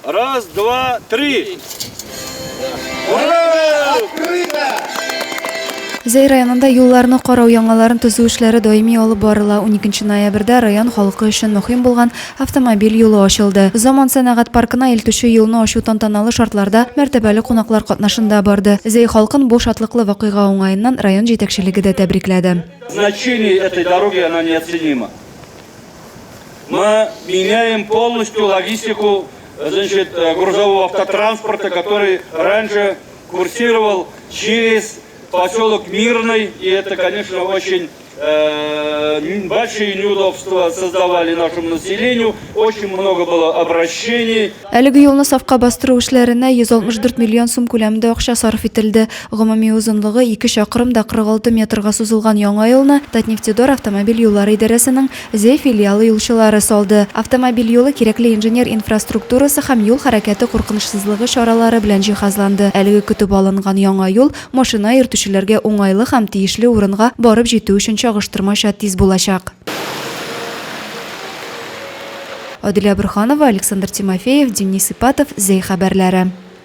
Раз, два, три! Ура! Открыто! Зәй районында юлларны карау, яңаларын төзү эшләре даими алып барыла. Уникенче ноябрьдә район халкы өчен мөһим булган автомобиль юлы ачылды. Заман сәнәгать паркына илтүче юлны ачу тантаналы шартларда мәртәбәле кунаклар катнашында барды. Зәй халкын бу шатлыклы вакыйга уңаеннан район җитәкчелеге дә тәбрикләде. Значение этой дороги она неоценима. Мы меняем полностью логистику, значит, грузового автотранспорта, который раньше курсировал через поселок Мирный, и это, конечно, очень э, большие неудобства создавали нашему населению, очень много было обращений. Әлеге юлны сафка бастыру эшләренә 164 миллион сум күләмендә акча сарыф ителде. Гомуми озынлыгы 2 чакрым да 46 метрга сузылган яңа юлны Татнефтедор автомобиль юллары идарәсенең Зәй филиалы юлчылары салды. Автомобиль юлы кирәкле инженер инфраструктурасы һәм юл хәрәкәте куркынычсызлыгы чаралары белән җиһазланды. Әлеге көтеп алынган яңа юл машина йөртүчеләргә уңайлы һәм тиешле урынга барып җитү өчен чагыштырмача тиз булачак. Адилә Борһанова, Александр Тимофеев, Денис Ипатов, Зәй хәбәрләре.